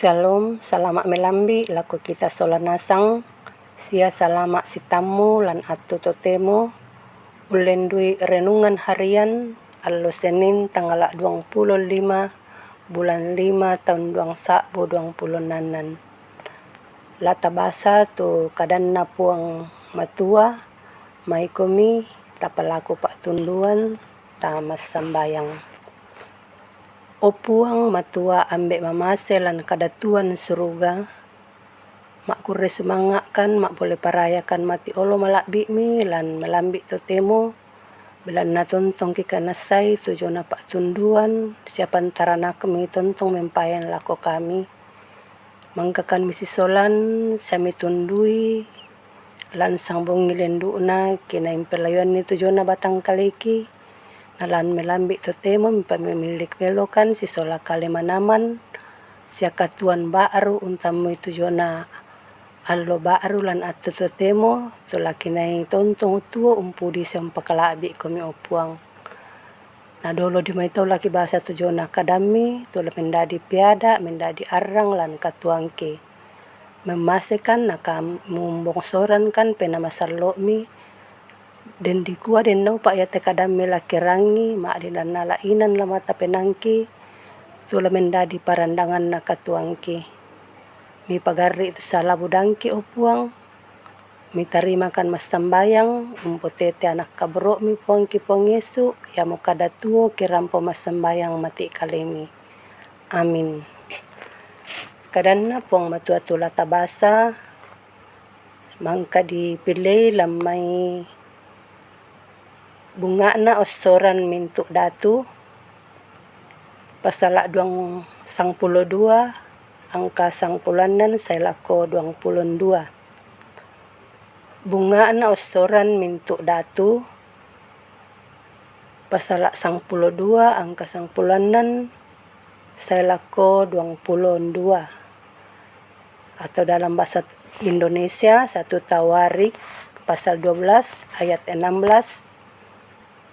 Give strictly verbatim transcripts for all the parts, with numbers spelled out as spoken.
Shalom, salama' melambi' lako kita sola nasang, sia salama' sitammu lan attu totemo ullendui renungan harian allo Senin tanggal duangpulo lima bulan lima taun duang sa'bu duangpulo annan. La tabasa tu kadanNa Puang Matua, maikomi tapalaku pa'tunduan, tamassambayang. O Puang Matua Ambe' mamase lan kadatuan suruga, ma'kurre sumanga'kan, ma'pole parayakan mati olo mala'bi'mi lan melambi' totemo, belanna tontongki kanassai tu jona pa'tunduan, sia pantaranakmi tontong mempayan lako kami. Mangkakan misisolan, sia mitundui, lan sangbongi lendu'na, kinai mpelayoanni tu jona batang kaleki, na lan melambi' totemo mipamimillik melokan sisola kale manaman, sia katuoan ba'ru untammui tu jona allo ba'ru lan attu totemo, tu la kinai tontong tuo umpudi sia umpakala'bi'komi, o Puang. Na dolo dio mai tau la kibasa tu jona kadammi, tu la mendadi peada', mendadi arrang lan katuoangki. Memmasekan na kam-, mumbongsorankan penaa masallo'mi, den dikua den naupa' iate kadammi la kierangi, ma'din la nala inan la mata penaangki, tu la mendadi parandanganna katuoangki. Mipagarri' tu sala budangki, o Puang, mitarimakan massambayang, umpotete ana' kaboro'mi Puangki Puang Yesu, iamo kada tuo kirampo massambayang mati' kalemi. Amin. KadanNa Puang Matua tu la tabasa, mangka dipilei lan mai Bunga'na Ossoran Mintu' Datu, pasala' duang sangpulo dua, angka sangpulo annan sae lako duangpulo dua. Bunga'na Ossoran Mintu' Datu, pasala' sangpulo dua, angka sangpulo annan sae lako duangpulo dua. Atau dalam bahasa Indonesia, satu Tawarik pasal dua belas ayat enam belas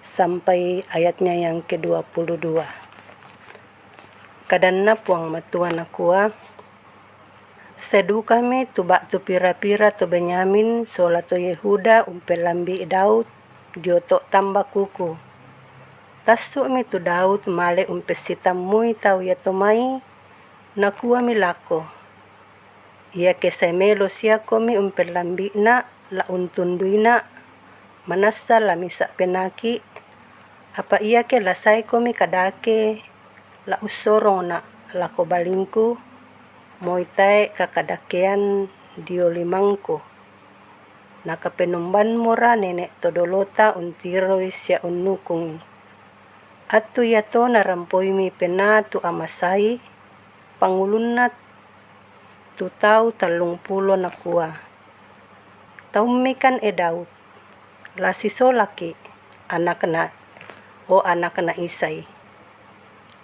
sampai ayatnya yang kedua puluh dua. KadanNa Puang Matua nakua, Sae dukami tu ba'tu pira-pira to Benyamin sola to Yehuda umpellambi'i Daud dio to' tamba kuku. Tassu'mi tu Daud male umpessitammui tau iato mai, nakuami lako, Iake sae melo siakomi umpellambi'na', la untunduina', manassa la misa' penaaki', apa iake la saekomi kadake, la ussorongna' lako balingku, moi tae' kakadakean dio limangku. Nakapenombanmora nene' to dolota untiroi sia unnukungi. Attu iato narampoimi penaa tu Amasai, pangulunna tu tau tallungpulo, nakua, Taummikan, e Daud, la sisolaki', anakna, o anakna Isai.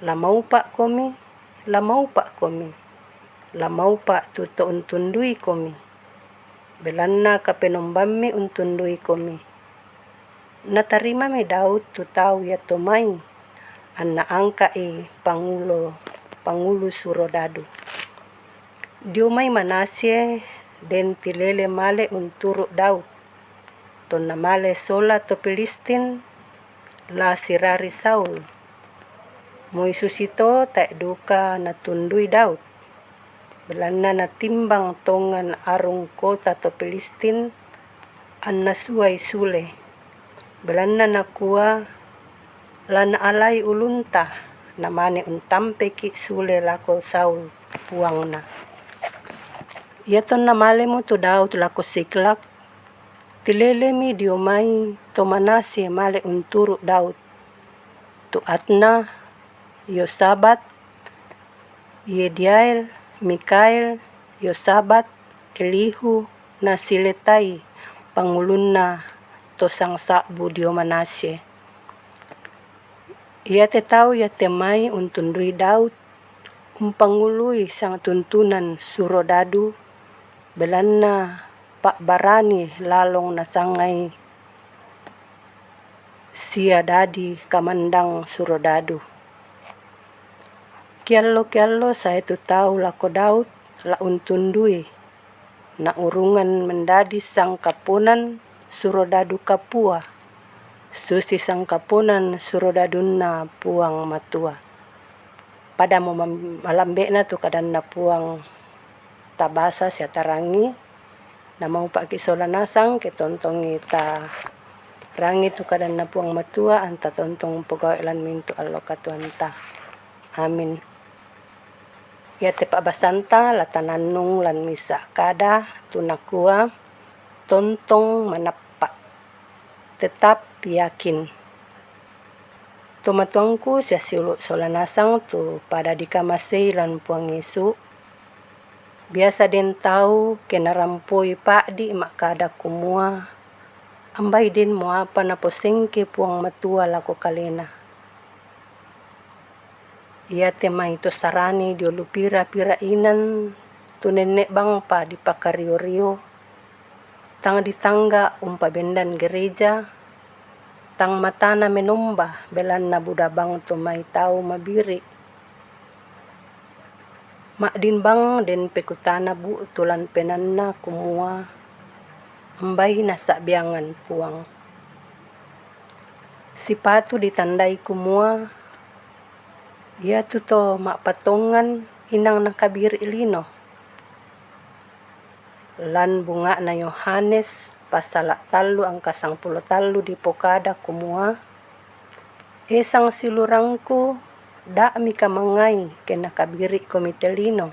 La maupa'komi, la maupa'komi, la maupa' tu to untunduikomi, belanna Kapenombammi untunduikomi. Natarimami Daud tu tau iato mai, anna angka'i pangulo-, pangulu surodadu. Dio mai Manasye den tilele male unturu' Daud. Tonna male sola to Pilistin, la sirari Saul. Moi susito tae' duka natundui Daud. Belanna natimbang tongan arung kota to Pilistin, anna suai sule. Belanna nakua, La naalai ulunta, namane untampeki' sule lako Saul, puangna. Iatonna malemo tu Daud lako Siklak, tilelemi dio mai to Manasye male unturu' Daud, tu Adna, Yosabat, Yediael, Mikael, Yosabat, Elihu, na Siletai, pangulunna to sangsa'bu dio Manasye. Iate tau iate mai untundui Daud, umpangului sangtuntunan surodadu, belanna pa'barani lalong nasangai sia dadi kamandang surodadu. Kiallo-kiallo sae tu tau lako Daud la untundui, na urungan mendadi sangkaponan surodadu kapua, susi sangkaponan surodadunna Puang Matua. Padamo mam-, malambe'na tu kadanna Puang tabasa sia tarangi, namaupa'ki sola nasang ke tontongi tarangi tu kadanna Puang Matua, anta tontong pogau'i lan mintu' allo katuoanta. Amin. Iate pa'basanta la tanannung lan misa' kada tu nakua, tontong manappa', tetap yakin. Tomatuangku sia siulu' sola nasang tu pada dikamasei lan Puang Yesu, biasa den tau ke narampoi pa'di' ma'kada kumua, ambai denmo apa naposengke Puang Matua lako kalena. Iate mai to sarani dio lu pira-pira inan tu nenne' bangpa dipakario-rio, tang ditangga umpabendan gereja, tang matana menomba belanna buda bang to mai tau mabiri'. Ma'din bang den pekutana bu'tu lan penaanna kumua, ambai nasa'biangan Puang. Sipatu ditandai kumua, iatu to ma'patongan inang nakabiri' lino. Lan bunga'na Yohanes pasala' tallu angka sangpulo tallu dipokada kumua, E sangsiulurangku, da' mikamangngai ke nakabiri'komi te lino.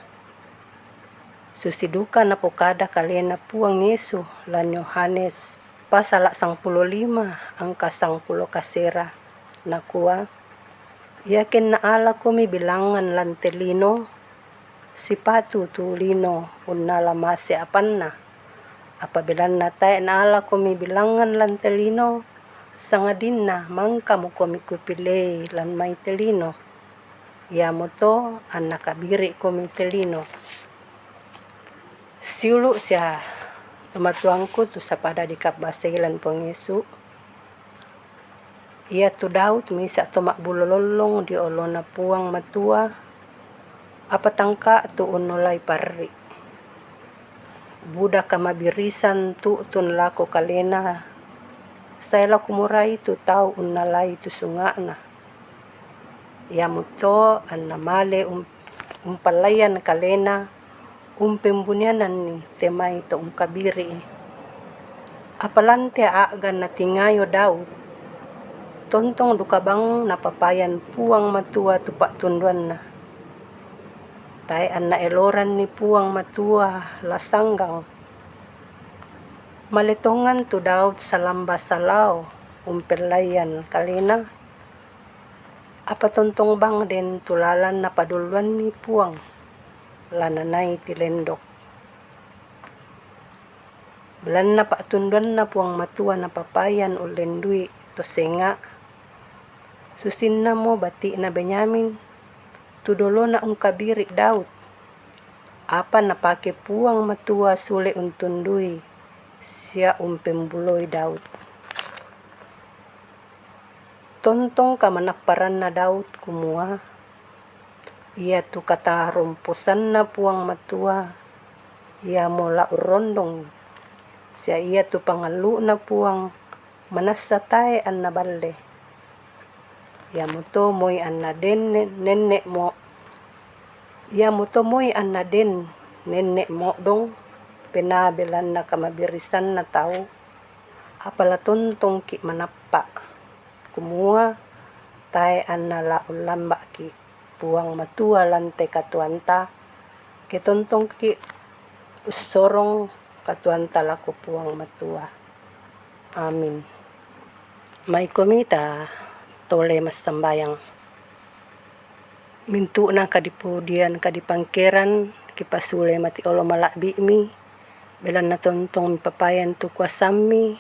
Susi duka napokada kalena Puang Yesu lan Yohanes pasala' sangpulo lima angka sangpulo kasera, nakua, Iake na'alakomi bilangan lan te lino, sipatu tu lino unnala mase apanna. Apa belanna tae' na'alakomi bilangan lan te lino, sangadinna mangkamokomi kupilei lan mai te lino. Iamoto anna kabiri'komi te lino. Siulu' sia tomatuangku tu sapada dikabbasei lan Puang Yesu. Iatu Daud misa' to ma'bulo lollong dio olona Puang Matua, apa tangka tu unnolai parri'. Buda kamabirisan tu'tun lako kalena, sae la kumorai tu tau unnalai tu sunga'na. Iamoto anna male um-, umpallaian kalena, umpembuniananni te mai to ungkabiri'i. Apa lan te a'gan natingayo Daud, tontong duka bang napapayan Puang Matua tu pa'tunduanna. Tae' anna eloranni Puang Matua la sanggang. Male tongan tu Daud salamba salao umpellaian kalena, apa tontong bang den tu lalan napadulluanni Puang, la nanai tilendok. Belanna pa'tunduanna Puang Matua napapayan ullendui to senga', susinnamo bati'na Benyamin, tu dolona ungkabiri' Daud. Apa napake Puang Matua sule untundui sia umpembuloi Daud. Tontong kamanapparanna Daud kumua, iatu kataromposanna Puang Matua, iamo la urrondongi, sia iatu pangallu'na Puang manassa tae' anna balle. Iamoto moi anna den ne-, nenne' mo-, iamoto moi anna den nenne' mo'dong penaa belanna kamabirisanna tau, apa la tontongki' manappa', kumua tae' anna la ullamba'ki' Puang Matua lan te katuoanta, ke tontongki' ussorong katuoanta lako Puang Matua. Amin. Maikomi ta tole massambayang. Mintu'na kadipudian kadipangkeran kipasule mati olo mala'bi'mi, belanna tontong mipapayan tu kuasammi,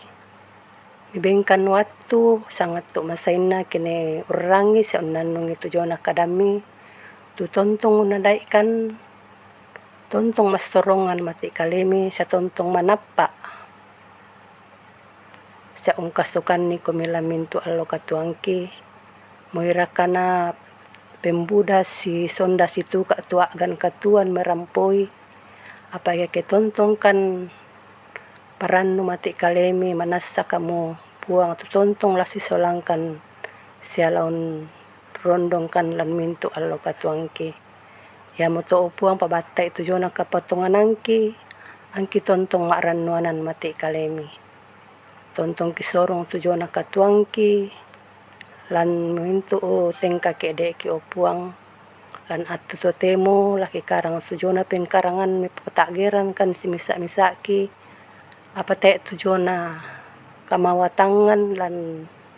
mibengkan wattu sangattu masainna kene urrangi sia unnannungi tu jona kadammi, tu tontong unnadai'kan, tontong massorongan mati kalemi sia tontong manappa'. Sia ungkasukanni komi lan mintu' allo katuoangki, moi rakkana pembuda si sonda situka' tua'gan katuoan merampoi, apa' ke tontongkan parannu mati' kalemi manassa kamu Puang tu tontong la sisolangkan sia la unrondongkan lan mintu' allo katuoangki. Iamoto o Puang pabatta'i tu diona kapatonganangki, angki tontong ma'rannuanan mati' kalemi. Tontongki sorong tu diona katuoangki, lan mintu' tengka ke'de'ki o Puang, lan attu totemo la kikarang tu diona pengkarangan mipata'geran kan simisa'-misa'ki, apa te' tu diona kamawatangan lan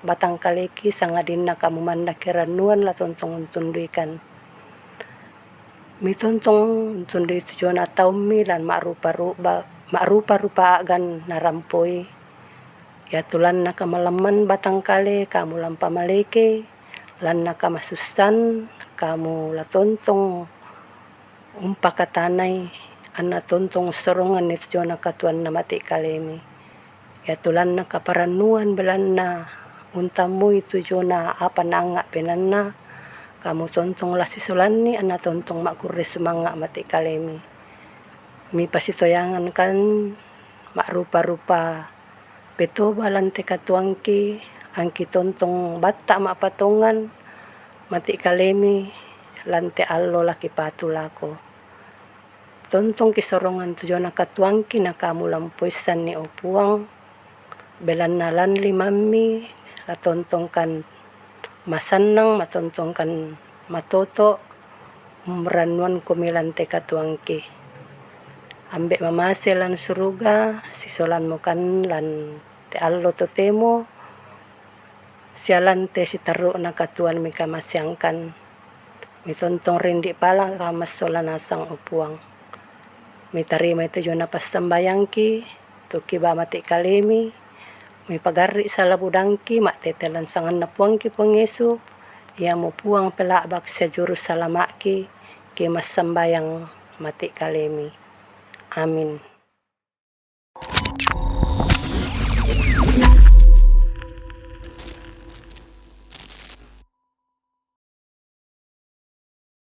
batang kaleki sangadinna kamu manna kerannuan la tontong untunduikan. Mitontong untundui tu diona taummi lan ma'rupa-rupa, ma'rupa-rupa a'gan narampoi. Iatu lanna kamalamman batang kale kamu lan pamaleke, lanna kamasussan kamu la tontong umpakatanai, anna tontong ussoronganni tu diona katuoanna mati' kalemi. Iatu lanna kaparannuan belanna untammui tu diona apa naanga' penaanna, kamu tontong la sisolanni anna tontong ma'kurre sumanga' mati' kalemi. Mipasitoyangankan ma'rupa-rupa petoba lan te katuoangki, angki tontong batta' ma'patongan mati' kalemi lan te allo la kipatu lako. Tontong kisorongan tu diona katuoangki na kamu la umpoissanni o Puang, belanna lan limammi la tontongkan masannang, matontongkan matoto', umrannuankomi lan te katuoangki. Ambe' mamase lan suruga, sisolanmokan lan te allo totemo, sia lan te sitarru'na katuoan mikamaseangkan. Mitontong rindi' pala kamassola nasang o Puang. Mitarimai tu diona passambayangki, tu kiba mati' kalemi, mipagarri' sala budangki, ma'tete lan sanganna Puangki Puang Yesu, iamo Puang pela'bak sia juru salama'ki, ki massambayang mati' kalemi. Amin.